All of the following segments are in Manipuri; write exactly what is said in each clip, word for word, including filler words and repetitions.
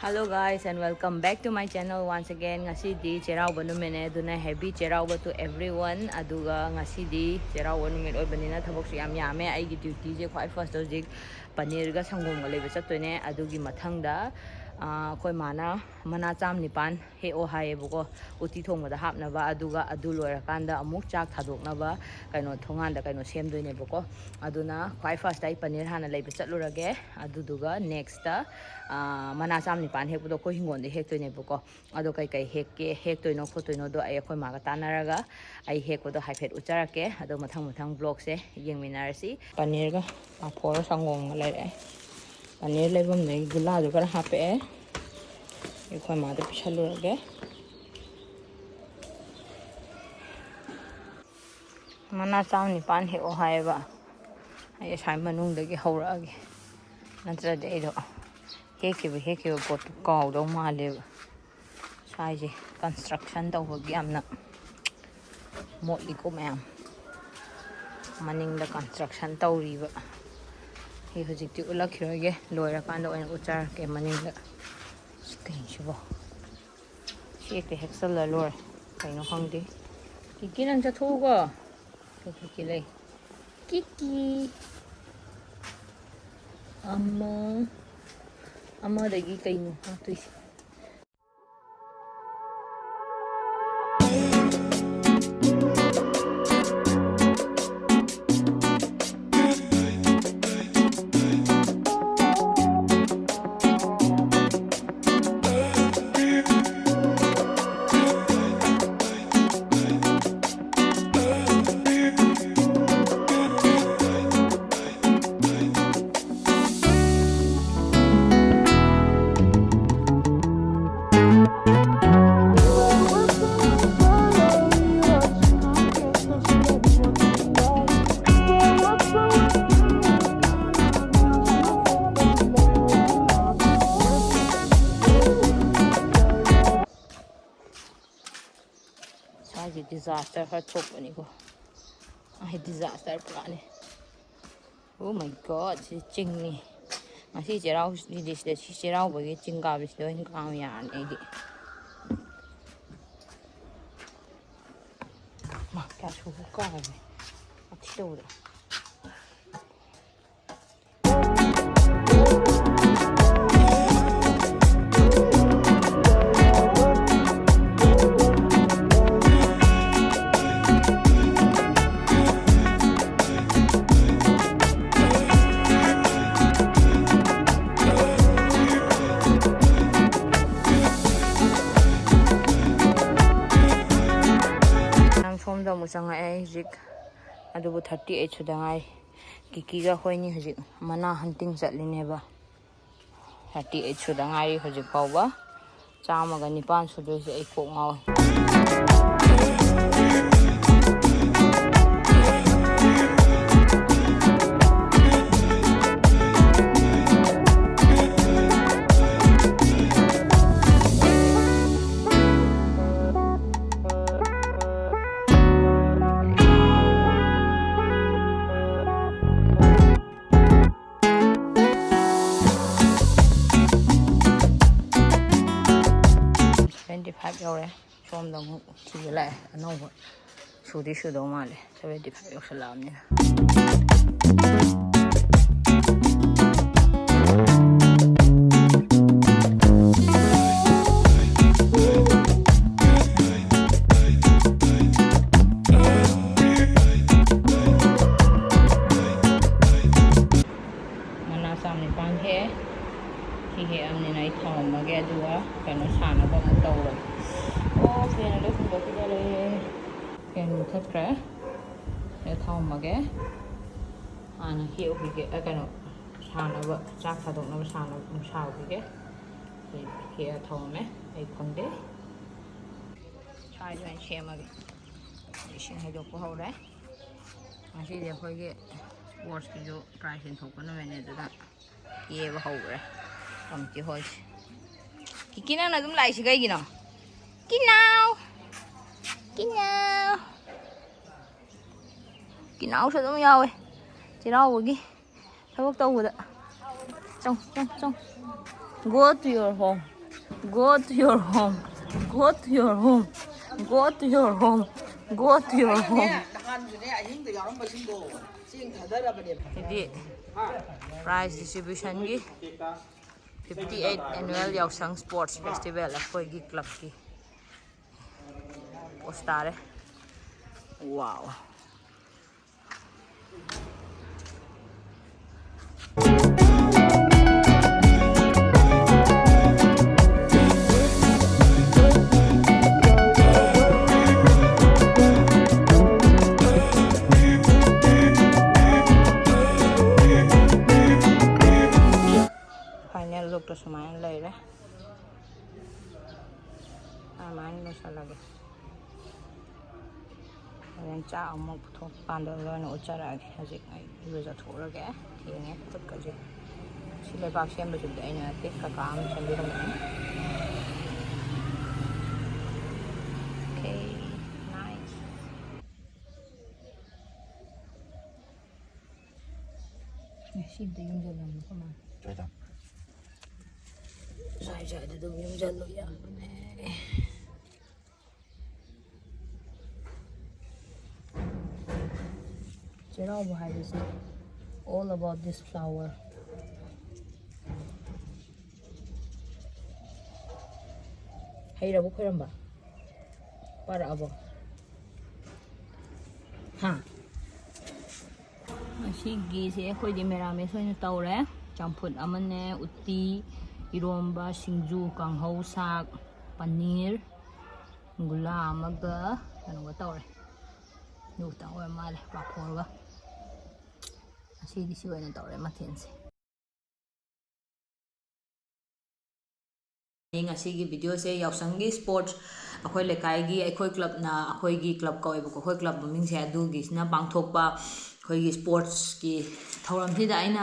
Hello guys and welcome back to my channel once again. ꯉꯁꯤꯗꯤ ꯆꯩꯔꯥꯎꯕ ꯅꯨꯃꯤꯠꯅꯦ, ꯑꯗꯨꯅ happy ꯆꯩꯔꯥꯎꯕ to everyone. ꯑꯗꯨꯒ ꯉꯁꯤꯗꯤ ꯆꯩꯔꯥꯎꯕ ꯅꯨꯃꯤꯠ ꯑꯣꯏꯕꯅꯤꯅ ꯊꯕꯛꯁꯨ ꯌꯥꯝ ꯌꯥꯝꯃꯦ꯫ ꯑꯩꯒꯤ duty ꯁꯦ ꯈ꯭ꯋꯥꯏ first ꯍꯧꯖꯤꯛ ꯄꯅꯤꯔꯒ ꯁꯪꯒꯣꯝꯒ ꯂꯩꯕ ꯆꯠꯇꯣꯏꯅꯦ꯫ ꯑꯗꯨꯒꯤ ꯃꯊꯪꯗ ꯑꯩꯈꯣꯏ ꯃꯥꯅ ꯃꯅꯥ ꯆꯥꯝ ꯅꯤꯄꯥꯟ ꯍꯦꯛꯑꯣ ꯍꯥꯏꯌꯦꯕꯀꯣ, ꯎꯇꯤ ꯊꯣꯡꯕꯗ ꯍꯥꯞꯅꯕ꯫ ꯑꯗꯨꯒ ꯑꯗꯨ ꯂꯣꯏꯔꯀꯥꯟꯗ ꯑꯃꯨꯛ ꯆꯥꯛ ꯊꯥꯗꯣꯛꯅꯕ ꯀꯩꯅꯣ ꯊꯣꯡꯒꯥꯟꯗ ꯀꯩꯅꯣ ꯁꯦꯝꯗꯣꯏꯅꯦꯕꯀꯣ꯫ ꯑꯗꯨꯅ ꯈ꯭ꯋꯥꯏ first ꯑꯩ ꯄꯅꯤꯔ ꯍꯥꯟꯅ ꯂꯩꯕ ꯆꯠꯂꯨꯔꯒꯦ꯫ ꯑꯗꯨꯗꯨꯒ next ꯃꯅꯥ ꯆꯥꯝ ꯅꯤꯄꯥꯟ ꯍꯦꯛꯄꯗꯣ ꯑꯩꯈꯣꯏ ꯍꯤꯡꯒꯣꯜꯗ ꯍꯦꯛꯇꯣꯏꯅꯦꯕꯀꯣ꯫ ꯑꯗꯣ ꯀꯩꯀꯩ ꯍꯦꯛꯀꯦ, ꯍꯦꯛꯇꯣꯏꯅꯣ ꯈꯣꯠꯇꯣꯏꯅꯣꯗꯣ ꯑꯩ ꯑꯩꯈꯣꯏ ꯃꯥꯒ ꯇꯥꯟꯅꯔꯒ ꯑꯩ ꯍꯦꯛꯄꯗꯣ ꯍꯥꯏꯐꯦꯠ ꯎꯠꯆꯔꯛꯀꯦ꯫ ꯑꯗꯣ ꯃꯊꯪ ꯃꯊꯪ vlog ꯁꯦ ꯌꯦꯡꯃꯤꯟꯅꯔꯁꯤ꯫ ꯄꯅꯤꯔꯒ ꯄꯥꯐꯣꯔ ꯁꯪꯒꯣꯝꯒ ꯂꯩꯔꯛꯑꯦ꯫ ꯄꯅꯤꯔ ꯂꯩꯐꯝꯗꯒꯤ ꯒꯨꯂꯥꯁꯨ ꯈꯔ ꯍꯥꯞꯄꯛꯑꯦ꯫ ꯑꯩꯈꯣꯏ ꯃꯥꯗ ꯄꯤꯁꯜꯂꯨꯔꯒꯦ꯫ ꯃꯅꯥ ꯆꯥꯝ ꯅꯤꯄꯥꯟ ꯍꯦꯛꯑꯣ ꯍꯥꯏꯌꯦꯕ꯫ ꯑꯩ ꯑꯁꯥꯏ ꯃꯅꯨꯡꯗꯒꯤ ꯍꯧꯔꯛꯑꯒꯦ, ꯅꯠꯇ꯭ꯔꯗꯤ ꯑꯩꯗꯣ ꯍꯦꯛꯈꯤꯕ ꯍꯦꯛꯈꯤꯕ ꯄꯣꯠꯇꯨ ꯀꯥꯎꯗꯧ ꯃꯥꯜꯂꯦꯕ꯫ ꯁ꯭ꯋꯥꯏꯁꯦ construction ꯇꯧꯕꯒꯤ ꯌꯥꯝꯅ ꯃꯣꯠꯂꯤꯀꯣ ꯃꯌꯥꯝ꯫ ꯃꯅꯤꯡꯗ construction ꯇꯧꯔꯤꯕ꯫ ꯑꯩ ꯍꯧꯖꯤꯛꯇꯤ ꯎꯠꯂꯛꯈꯤꯔꯣꯏꯒꯦ, ꯂꯣꯏꯔꯀꯥꯟꯗ ꯑꯣꯏꯅ ꯎꯠꯆꯔꯛꯀꯦ ꯃꯅꯤꯡꯗ꯫ ꯑꯁ, ꯀꯩꯅꯣ ꯁꯤꯕꯣ? ꯁꯤ ꯍꯦꯛꯇ ꯍꯦꯛꯆꯜꯂ ꯂꯣꯏꯔꯦ꯫ ꯀꯩꯅꯣ ꯈꯪꯗꯦ꯫ ꯀꯤꯀꯤ, ꯅꯪ ꯆꯠꯊꯣꯛꯎꯀꯣ꯫ ꯀꯤꯀꯤ ꯂꯩ꯫ ꯀꯤꯀꯤ꯫ ꯑꯃ, ꯑꯃꯗꯒꯤ ꯀꯩꯅꯣ ꯍꯥꯞꯇꯣꯏꯁꯦ? ꯁ꯭ꯋꯥꯏꯁꯦ disaster ꯈꯔ ꯊꯣꯛꯄꯅꯤꯀꯣ꯫ ꯑꯩ disaster ꯄꯨꯔꯥꯅꯤ꯫ Oh my God, ꯁꯤ ꯆꯤꯡꯅꯤ꯫ ꯉꯁꯤ ꯆꯩꯔꯥꯎ ꯁꯤꯗꯩꯁꯤꯗ ꯁꯤ ꯆꯩꯔꯥꯎꯕꯒꯤ ꯆꯤꯡ ꯀꯥꯕꯁꯤꯗ ꯑꯣꯏꯅ ꯀꯥꯕ ꯌꯥꯔꯅꯤ ꯑꯩꯗꯤ꯫ ꯃꯥ ꯀꯌꯥ ꯁꯨꯕ ꯀꯥꯎꯔꯦ꯫ ꯋꯥꯊꯤ ꯇꯧꯕꯗ꯫ ꯁꯣꯝꯗ ꯑꯃꯨꯛ ꯆꯪꯉꯛꯑꯦ ꯍꯧꯖꯤꯛ꯫ ꯑꯗꯨꯕꯨ thirty eight ꯁꯨꯗ ꯉꯥꯏꯔꯤ꯫ ꯀꯤꯀꯤꯒ ꯑꯩꯈꯣꯏꯅꯤ ꯍꯧꯖꯤꯛ ꯃꯅꯥ hunting ꯆꯠꯂꯤꯅꯦꯕ꯫ Thirty eight ꯁꯨꯗ ꯉꯥꯏꯔꯤ ꯍꯧꯖꯤꯛ ꯐꯥꯎꯕ꯫ ꯆꯥꯝꯃꯒ ꯅꯤꯄꯥꯟ ꯁꯨꯗꯣꯏꯁꯦ ꯑꯩ ꯀꯣꯛ ꯉꯥꯎꯋꯦ꯫ Seventy five ꯌꯧꯔꯦ꯫ ꯁꯣꯝꯗ ꯑꯃꯨꯛ ꯊꯤꯕ ꯂꯥꯛꯑꯦ ꯑꯅꯧꯕ꯫ ꯁꯨꯗꯤ ꯁꯨꯗꯧ ꯃꯥꯜꯂꯦ, seventy five ꯌꯧꯁꯜꯂꯛꯑꯕꯅꯤꯅ꯫ ꯃꯅꯥ ꯆꯥꯝ ꯅꯤꯄꯥꯟ ꯍꯦꯛꯑꯦ꯫ ꯁꯤ ꯍꯦꯛꯑꯕꯅꯤꯅ ꯑꯩ ꯊꯝꯃꯝꯃꯒꯦ, ꯑꯗꯨꯒ ꯀꯩꯅꯣ ꯁꯥꯅꯕ ꯑꯃꯨꯛ ꯇꯧꯔꯒꯦ꯫ ꯑꯣ, fan ꯑꯗꯨ ꯍꯨꯝꯗꯣꯛꯈꯤꯗ ꯂꯩꯔꯦ꯫ Fan ꯃꯨꯊꯠꯈ꯭ꯔꯦ꯫ ꯁꯤꯗ ꯊꯝꯃꯝꯃꯒꯦ꯫ ꯍꯥꯟꯅ ꯍꯦꯛꯎꯈꯤꯒꯦ꯫ ꯑ, ꯀꯩꯅꯣ, ꯁꯥꯅꯕ, ꯆꯥꯛ ꯊꯥꯗꯣꯛꯅꯕ ꯁꯥꯅꯕ ꯑꯃꯨꯛ ꯁꯥꯔꯨꯈꯤꯒꯦ꯫ ꯁꯤ ꯍꯦꯛꯑ ꯊꯝꯃꯝꯃꯦ꯫ ꯑꯩ ꯐꯪꯗꯦ꯫ ꯁ꯭ꯋꯥꯏꯗ ꯑꯣꯏꯅ ꯁꯦꯝꯃꯒꯦ꯫ ꯏꯁꯤꯡ ꯍꯩꯗꯣꯛꯄ ꯍꯧꯔꯦ꯫ ꯉꯁꯤꯗꯤ ꯑꯩꯈꯣꯏꯒꯤ sportsꯀꯤꯁꯨ prize ꯌꯦꯟꯊꯣꯛꯄ ꯅꯨꯃꯤꯠꯅꯦ, ꯑꯗꯨꯅ ꯀꯦꯕ ꯍꯧꯈ꯭ꯔꯦ ꯄꯝꯀꯤ ꯍꯣꯏꯁꯦ꯫ ꯀꯤꯀꯤ, ꯅꯪꯅ ꯑꯗꯨꯝ ꯂꯥꯛꯏꯁꯤ ꯀꯩꯒꯤꯅꯣ? ꯀꯤꯅꯥꯎ! ꯀꯤꯅꯥꯎ! ꯀꯤꯅꯥꯎꯁꯨ ꯑꯗꯨꯝ ꯌꯥꯎꯋꯦ ꯆꯩꯔꯥꯎꯕꯒꯤ ꯊꯕꯛ ꯇꯧꯕꯗ꯫ ꯆꯪ, ꯆꯪ, ꯆꯪ꯫ Go to your home. Go to your home. Go to your home. Go to your home. Go to your home. ꯅꯍꯥꯟꯁꯨꯅꯦ, ꯑꯍꯤꯡꯗ ꯌꯥꯎꯔꯝꯕꯁꯤꯡꯗꯣ ꯆꯦꯡ ꯊꯥꯗꯔꯕꯅꯦꯕ꯫ ꯁꯤꯗꯤ prize distributionꯒꯤ fifty eight annual ꯌꯥꯎꯁꯪ sports festival ꯑꯩꯈꯣꯏꯒꯤ clubꯀꯤ post ꯇꯥꯔꯦ꯫ Wow. Final lookꯇ ꯁꯨꯃꯥꯏꯅ ꯂꯩꯔꯦ꯫ ꯑꯗꯨꯃꯥꯏꯅ ꯂꯣꯏꯁꯤꯜꯂꯒꯦ꯫ ꯍꯣꯔꯦꯟ ꯆꯥꯛ ꯑꯃꯨꯛ ꯄꯨꯊꯣꯛꯄ ꯀꯥꯟꯗ ꯂꯣꯏꯅ ꯎꯠꯆꯔꯛꯑꯒꯦ꯫ ꯍꯧꯖꯤꯛ ꯑꯩ ꯏꯔꯨꯖꯊꯣꯛꯎꯔꯒꯦ꯫ ꯊꯦꯡꯉꯦ ꯈꯨꯠꯀꯁꯦ꯫ ꯁꯤ ꯂꯩꯕꯥꯛ ꯁꯦꯝꯕꯁꯤꯕꯨꯗꯤ ꯑꯩꯅ ꯅꯠꯇꯦ, ꯀꯀꯥ ꯑꯃ ꯁꯦꯝꯕꯤꯔꯝꯕꯅꯤ꯫ Okay, nice. ꯉꯁꯤꯗꯤ ꯌꯨꯝꯗ ꯂꯩꯔꯝꯃꯣ, ꯀꯃꯥꯏ? ꯀꯩꯗꯧ? ꯁ꯭ꯋꯥꯏ ꯁ꯭ꯋꯥꯏꯗ ꯑꯗꯨꯝ ꯌꯨꯝꯁꯤꯜꯂꯨ ꯌꯥꯕꯅꯦ꯫ ꯆꯩꯔꯥꯎꯕ ꯍꯥꯏꯕꯁꯤ all about this flower꯫ ꯍꯩꯔꯕꯣ ꯈꯣꯏꯔꯝꯕ? ꯄꯥꯔꯛꯑꯕꯣ? ꯍꯥ? ꯉꯁꯤꯒꯤꯁꯦ ꯑꯩꯈꯣꯏꯗꯤ ꯃꯦꯔꯥꯃꯦꯁ ꯑꯣꯏꯅ ꯇꯧꯔꯦ꯫ ꯆꯝꯐꯨꯠ ꯑꯃꯅꯦ, ꯎꯇꯤ, ꯏꯔꯣꯝꯕ, ꯁꯤꯡꯖꯨ, ꯀꯥꯡꯍꯧ, ꯁꯥꯛ, ꯄꯅꯤꯔ, ꯒꯨꯂꯥ ꯑꯃꯒ ꯀꯩꯅꯣꯒ ꯇꯧꯔꯦ꯫ ꯑꯗꯨ ꯈꯛꯇꯪ ꯑꯣꯏꯔ ꯃꯥꯜꯂꯦ, ꯄꯥꯐꯣꯔꯒ꯫ ꯉꯁꯤꯗꯤ ꯁꯤ ꯑꯣꯏꯅ ꯇꯧꯔꯦ ꯃꯊꯦꯜꯁꯦ꯫ ꯉꯁꯤꯒꯤ videoꯁꯦ ꯌꯥꯎꯁꯪꯒꯤ sports, ꯑꯩꯈꯣꯏ ꯂꯩꯀꯥꯏꯒꯤ, ꯑꯩꯈꯣꯏ clubꯅ, ꯑꯩꯈꯣꯏꯒꯤ club ꯀꯧꯋꯦꯕꯀꯣ, ꯑꯩꯈꯣꯏ club ꯃꯃꯤꯡꯁꯦ, ꯑꯗꯨꯒꯤꯁꯤꯅ ꯄꯥꯡꯊꯣꯛꯄ ꯑꯩꯈꯣꯏꯒꯤ sportsꯀꯤ ꯊꯧꯔꯝꯁꯤꯗ ꯑꯩꯅ,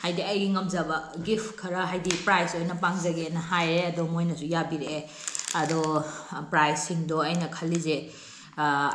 ꯍꯥꯏꯗꯤ, ꯑꯩꯒꯤ ꯉꯝꯖꯕ gift ꯈꯔ, ꯍꯥꯏꯗꯤ, prize ꯑꯣꯏꯅ ꯄꯥꯡꯖꯒꯦꯅ ꯍꯥꯏꯔꯦ꯫ ꯑꯗꯣ ꯃꯣꯏꯅꯁꯨ ꯌꯥꯕꯤꯔꯛꯑꯦ꯫ ꯑꯗꯣ prizeꯁꯤꯡꯗꯣ ꯑꯩꯅ ꯈꯜꯂꯤꯁꯦ,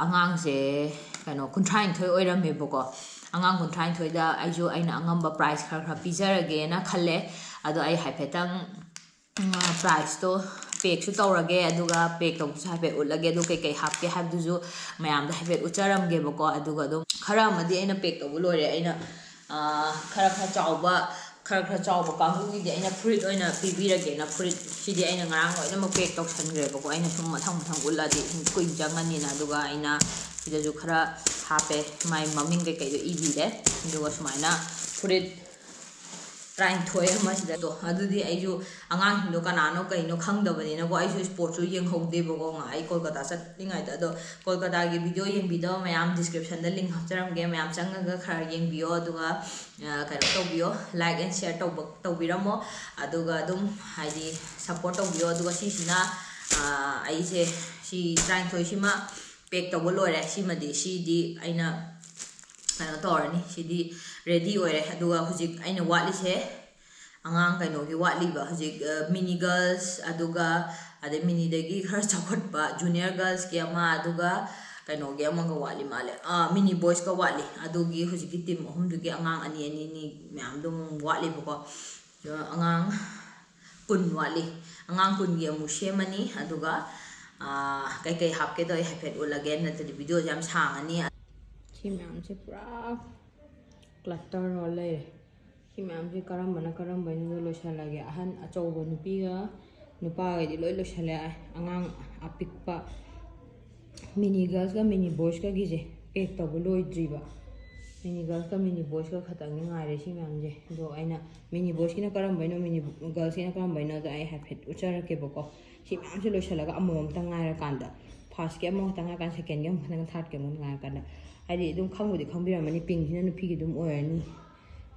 ꯑꯉꯥꯡꯁꯦ ꯀꯩꯅꯣ ꯀꯨꯟꯊ꯭ꯔꯥ ꯅꯤꯊꯣꯏ ꯑꯣꯏꯔꯝꯃꯦꯕꯀꯣ꯫ ꯑꯉꯥꯡ ꯀꯨꯟꯊ꯭ꯔꯥꯅꯤꯊꯣꯏꯗ ꯑꯩꯁꯨ ꯑꯩꯅ ꯑꯉꯝꯕ prize ꯈꯔ ꯈꯔ ꯄꯤꯖꯔꯒꯦꯅ ꯈꯜꯂꯦ꯫ ꯑꯗꯣ ꯑꯩ ꯍꯥꯏꯐꯦꯠꯇꯪ prizeꯇꯣ packꯁꯨ ꯇꯧꯔꯒꯦ, ꯑꯗꯨꯒ pack ꯇꯧꯕꯁꯨ ꯍꯥꯏꯐꯦꯠ ꯎꯠꯂꯒꯦ꯫ ꯑꯗꯣ ꯀꯩꯀꯩ ꯍꯥꯞꯀꯦ ꯍꯥꯏꯕꯗꯨꯁꯨ ꯃꯌꯥꯝꯗ ꯍꯥꯏꯐꯦꯠ ꯎꯠꯆꯔꯝꯒꯦꯕꯀꯣ꯫ ꯑꯗꯨꯒ ꯑꯗꯨꯝ ꯈꯔ ꯑꯃꯗꯤ ꯑꯩꯅ pack ꯇꯧꯕ ꯂꯣꯏꯔꯦ꯫ ꯑꯩꯅ ꯈꯔ ꯈꯔ ꯆꯥꯎꯕ ꯈꯔ ꯈꯔ ꯆꯥꯎꯕ ꯀꯥꯡꯕꯨꯒꯤꯗꯤ ꯑꯩꯅ ꯐꯨꯔꯤꯠ ꯑꯣꯏꯅ ꯄꯤꯕꯤꯔꯒꯦꯅ, ꯐꯨꯔꯤꯠ ꯁꯤꯗꯤ ꯑꯩꯅ ꯉꯔꯥꯡ ꯂꯣꯏꯅꯃꯛ pack ꯇꯧꯁꯟꯈ꯭ꯔꯦꯕꯀꯣ꯫ ꯑꯩꯅ ꯁꯨꯝ ꯃꯊꯪ ꯃꯊꯪ ꯎꯠꯂꯗꯤ ꯁꯨꯝ ꯀꯨꯏꯅ ꯆꯪꯉꯅꯤꯅ꯫ ꯑꯗꯨꯒ ꯑꯩꯅ ꯁꯤꯗꯁꯨ ꯈꯔ ꯍꯥꯞꯄꯦ, ꯃꯥꯏ ꯃꯃꯤꯡ ꯀꯩꯀꯩꯗꯣ ꯏꯕꯤꯔꯦ꯫ ꯑꯗꯨꯒ ꯁꯨꯃꯥꯏꯅ ꯐꯨꯔꯤꯠ ꯇꯔꯥꯅꯤꯊꯣꯏ ꯑꯃ ꯁꯤꯗ꯫ ꯑꯗꯣ ꯑꯗꯨꯗꯤ ꯑꯩꯁꯨ ꯑꯉꯥꯡꯁꯤꯡꯗꯣ ꯀꯅꯥꯅꯣ ꯀꯩꯅꯣ ꯈꯪꯗꯕꯅꯤꯅꯀꯣ, ꯑꯩꯁꯨ sportsꯁꯨ ꯌꯦꯡꯍꯧꯗꯦꯕꯀꯣ꯫ ꯉ- ꯑꯩ ꯀꯣꯜꯀꯇꯥ ꯆꯠꯂꯤꯉꯩꯗ꯫ ꯑꯗꯣ ꯀꯣꯜꯀꯇꯥꯒꯤ video ꯌꯦꯡꯕꯤꯗꯕ ꯃꯌꯥꯝ descriptionꯗ link ꯍꯥꯞꯆꯔꯝꯒꯦ, ꯃꯌꯥꯝ ꯆꯪꯉꯒ ꯈꯔ ꯌꯦꯡꯕꯤꯌꯣ꯫ ꯑꯗꯨꯒ ꯀꯩꯅꯣ ꯇꯧꯕꯤꯌꯣ, like and share ꯇꯧꯕ ꯇꯧꯕꯤꯔꯝꯃꯣ꯫ ꯑꯗꯨꯒ ꯑꯗꯨꯝ ꯍꯥꯏꯗꯤ support ꯇꯧꯕꯤꯌꯣ꯫ ꯑꯗꯨꯒ ꯁꯤꯁꯤꯅ ꯑꯩꯁꯦ ꯁꯤ ꯇꯔꯥꯅꯤꯊꯣꯏꯁꯤꯃ pack ꯇꯧꯕ ꯂꯣꯏꯔꯦ꯫ ꯁꯤꯃꯗꯤ ꯁꯤꯗꯤ ꯑꯩꯅ ꯀꯩꯅꯣ ꯇꯧꯔꯅꯤ, ꯁꯤꯗꯤ ready ꯑꯣꯏꯔꯦ꯫ ꯑꯗꯨꯒ ꯍꯧꯖꯤꯛ ꯑꯩꯅ ꯋꯥꯠꯂꯤꯁꯦ ꯑꯉꯥꯡ ꯀꯩꯅꯣꯒꯤ ꯋꯥꯠꯂꯤꯕ ꯍꯧꯖꯤꯛ mini girls, ꯑꯗꯨꯒ ꯑꯗꯩ miniꯗꯒꯤ ꯈꯔ ꯆꯥꯎꯈꯠꯄ junior girlsꯀꯤ ꯑꯃ, ꯑꯗꯨꯒ ꯀꯩꯅꯣꯒꯤ ꯑꯃꯒ ꯋꯥꯠꯂꯤ ꯃꯥꯜꯂꯦ, mini boysꯀ ꯋꯥꯠꯂꯤ꯫ ꯑꯗꯨꯒꯤ ꯍꯧꯖꯤꯛꯀꯤ team ꯑꯍꯨꯝꯗꯨꯒꯤ ꯑꯉꯥꯡ ꯑꯅꯤ ꯑꯅꯤ ꯑꯅꯤ ꯃꯌꯥꯝꯗꯨꯝ ꯋꯥꯠꯂꯤꯕꯀꯣ꯫ ꯑꯗꯣ ꯑꯉꯥꯡ ꯀꯨꯟ ꯋꯥꯠꯂꯤ꯫ ꯑꯉꯥꯡ ꯀꯨꯟꯒꯤ ꯑꯃꯨꯛ ꯁꯦꯝꯃꯅꯤ꯫ ꯑꯗꯨꯒ ꯀꯩꯀꯩ ꯍꯥꯞꯀꯦꯗꯣ ꯑꯩ ꯍꯥꯏꯐꯦꯠ ꯎꯠꯂꯒꯦ, ꯅꯠꯇ꯭ꯔꯗꯤ videoꯁꯦ ꯌꯥꯝ ꯁꯥꯡꯉꯅꯤ꯫ ꯁꯤ ꯃꯌꯥꯝꯁꯦ ꯄꯨꯔꯥ clutter ꯑꯣꯏ ꯂꯩꯔꯦ꯫ ꯁꯤ ꯃꯌꯥꯝꯁꯦ ꯀꯔꯝꯕꯅ ꯀꯔꯝꯕꯩꯅꯣꯗꯣ ꯂꯣꯏꯁꯤꯜꯂꯒꯦ꯫ ꯑꯍꯟ ꯑꯆꯧꯕ ꯅꯨꯄꯤꯒ ꯅꯨꯄꯥꯒꯩꯗꯤ ꯂꯣꯏ ꯂꯣꯏꯁꯤꯜꯂꯦ꯫ ꯑꯉꯥꯡ ꯑꯄꯤꯛꯄ mini girlsꯀ mini boysꯀꯒꯤꯁꯦ pack ꯇꯧꯕ ꯂꯣꯏꯗ꯭ꯔꯤꯕ꯫ Mini girlsꯀ mini boysꯀ ꯈꯛꯇꯪꯗꯤ ꯉꯥꯏꯔꯦ ꯁꯤ ꯃꯌꯥꯝꯁꯦ꯫ ꯑꯗꯣ ꯑꯩꯅ mini boysꯀꯤꯅ ꯀꯔꯝꯕꯩꯅꯣ, mini girlsꯀꯤꯅ ꯀꯔꯝꯕꯩꯅꯣꯗꯣ ꯑꯩ ꯍꯥꯏꯐꯦꯠ ꯎꯠꯆꯔꯛꯀꯦꯕꯀꯣ꯫ ꯁꯤ ꯃꯌꯥꯝꯁꯦ ꯂꯣꯏꯁꯤꯜꯂꯒ ꯑꯃꯃꯝꯇꯪ ꯉꯥꯏꯔꯀꯥꯟꯗ, firstꯀꯤ ꯑꯃꯈꯛꯇꯪ ꯉꯥꯏꯔꯀꯥꯟꯗ, secondꯀꯤ ꯑꯃꯈꯛꯇꯪ, thirdꯀꯤ ꯑꯃꯈꯛꯇꯪ ꯉꯥꯏꯔꯀꯥꯟꯗ, ꯍꯥꯏꯗꯤ ꯑꯗꯨꯝ ꯈꯪꯕꯨꯗꯤ ꯈꯪꯕꯤꯔꯝꯃꯅꯤ, pinkꯁꯤꯅ ꯅꯨꯄꯤꯒꯤ ꯑꯗꯨꯝ ꯑꯣꯏꯔꯅꯤ,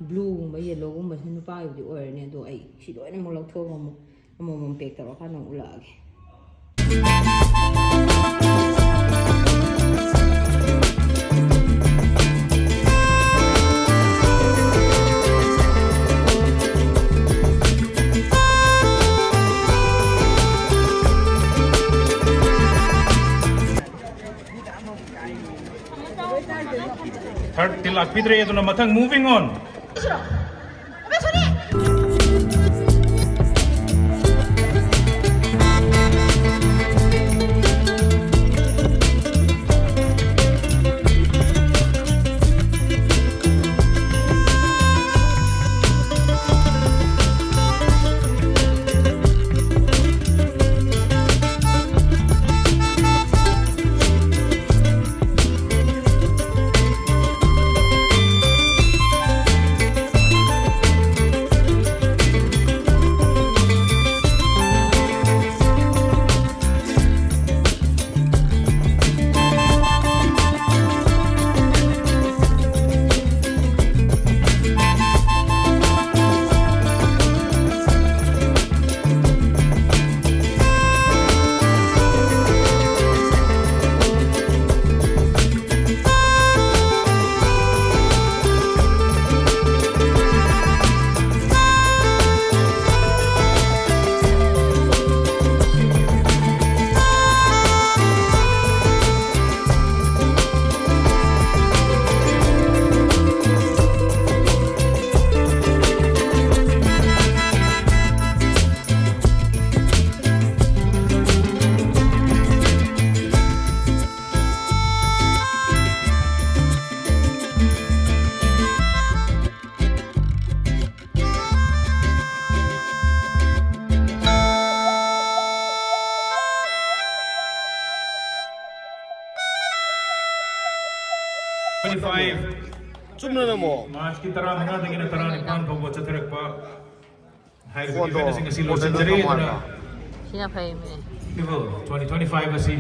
blueꯒꯨꯝꯕ yellowꯒꯨꯝꯕꯁꯤꯅ ꯅꯨꯄꯥꯒꯤꯕꯨꯗꯤ ꯑꯣꯏꯔꯅꯤ꯫ ꯑꯗꯣ ꯑꯩ ꯁꯤ ꯂꯣꯏꯅꯃꯛ ꯂꯧꯊꯣꯛꯑꯒ ꯑꯃꯨꯛ ꯑꯃꯃꯝ pack ꯇꯧꯔꯀꯥꯟꯗ ꯑꯃꯨꯛ ꯎꯠꯂꯛꯑꯒꯦ꯫ Third ꯇꯤ ꯂꯥꯛꯄꯤꯗ꯭ꯔꯦ, ꯑꯗꯨꯅ ꯃꯊꯪ moving on. Twenty-five. ꯆꯨꯝꯅ ꯅꯝꯃꯣ꯫ ꯃꯥꯔꯆꯀꯤ ꯇꯔꯥꯃꯉꯥꯗꯒꯤꯅ ꯇꯔꯥꯅꯤꯄꯥꯟ ꯐꯥꯎꯕ ꯆꯠꯊꯔꯛꯄ ꯍꯥꯏꯔꯤꯕ ꯐꯣꯟꯗꯣ ꯏꯚꯦꯟꯠ ꯑꯁꯤꯡ ꯑꯁꯤ ꯐꯣꯟꯗꯣ ꯂꯣꯏꯁꯤꯟꯖꯔꯦ꯫ ꯀꯃꯥꯏꯅ? ꯑꯗꯨꯅ ꯁꯤꯅ ꯐꯩꯃꯦ꯫ ꯐꯦꯁꯇꯤꯚꯦꯜ twenty twenty-five ꯑꯁꯤ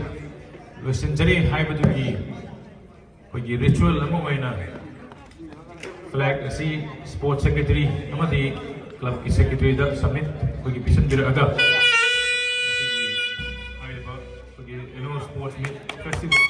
ꯂꯣꯏꯁꯤꯟꯖꯔꯦ ꯍꯥꯏꯕꯗꯨꯒꯤ ꯑꯩꯈꯣꯏꯒꯤ ꯔꯤꯆꯨꯋꯦꯜ ꯑꯃ ꯑꯣꯏꯅ ꯐ꯭ꯂꯦꯒ ꯑꯁꯤ ꯁ꯭ꯄꯣꯔꯠꯁ ꯁꯦꯀ꯭ꯔꯦꯇꯔꯤ ꯑꯃꯗꯤ ꯀ꯭ꯂꯕꯀꯤ ꯁꯦꯀ꯭ꯔꯦꯇꯔꯤꯗ ꯁꯕꯃꯤꯠ ꯑꯩꯈꯣꯏꯒꯤ ꯄꯤꯁꯤꯟꯕꯤꯔꯛꯑꯒ ꯉꯁꯤꯒꯤ ꯍꯥꯏꯔꯤꯕ ꯑꯩꯈꯣꯏꯒꯤ ꯑꯦꯅꯨꯋꯦꯜ ꯁ꯭ꯄꯣꯔꯠꯁ ꯃꯤꯠ ꯐꯦꯁꯇꯤꯚꯦꯜ